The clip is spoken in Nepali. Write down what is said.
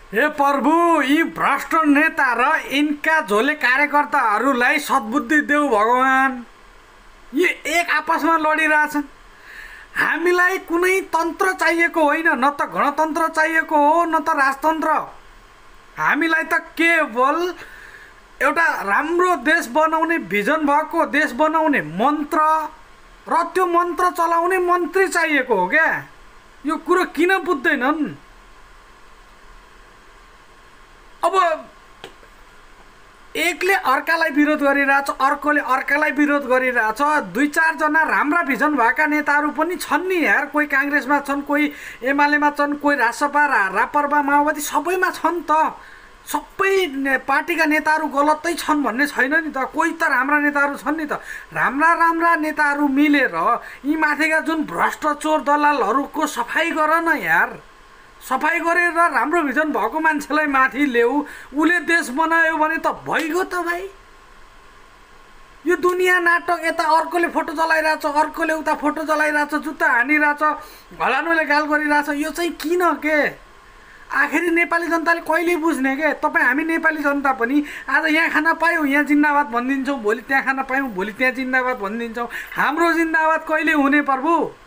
हे प्रभु, यी भ्रष्ट नेता र यिनका झोले कार्यकर्ताहरूलाई सद्बुद्धि देऊ भगवान। ये एक आपसमा लडिरहेछन्। हामीलाई कुनै तन्त्र चाहिएको होइन, न त गणतन्त्र चाहिएको हो न त राजतन्त्र। हामीलाई त केवल एउटा राम्रो देश बनाउने भिजन भएको देश बनाउने मन्त्र र त्यो मन्त्र चलाउने मन्त्री चाहिएको हो क्या। यो कुरो किन बुझ्दैनन्? अब एकले अर्कालाई विरोध गरिरहेछ, अर्कोले अर्कालाई विरोध गरिरहेछ। दुई चारजना राम्रा भिजन भएका नेताहरू पनि छन् नि यार। कोही काङ्ग्रेसमा छन्, कोही एमालेमा छन्, कोही रासपा रापरपा माओवादी सबैमा छन् त। सबै पार्टीका नेताहरू गलतै छन् भन्ने छैन नि त। कोही त राम्रा नेताहरू छन् नि त। राम्रा नेताहरू मिलेर यी माथिका जुन भ्रष्ट चोर दलालहरूको सफाई गर न यार। सफाई गरेर राम्रो भिजन भएको मान्छेलाई माथि ल्याऊ। उसले देश बनायो भने त भइगयो त भाइ। यो दुनियाँ नाटक। यता अर्कोले फोटो जलाइरहेछ, अर्कोले उता फोटो जलाइरहेछ, जुत्ता हानिरहेछ, भलानुले गाल गरिरहेछ। यो चाहिँ किन के? आखिरी नेपाली जनताले कहिले बुझ्ने के? तपाईँ हामी नेपाली जनता पनि आज यहाँ खान पायौँ, यहाँ जिन्दाबाद भनिदिन्छौँ, भोलि त्यहाँ खान पायौँ, भोलि त्यहाँ जिन्दाबाद भनिदिन्छौँ। हाम्रो जिन्दाबाद कहिले हुने प्रभु?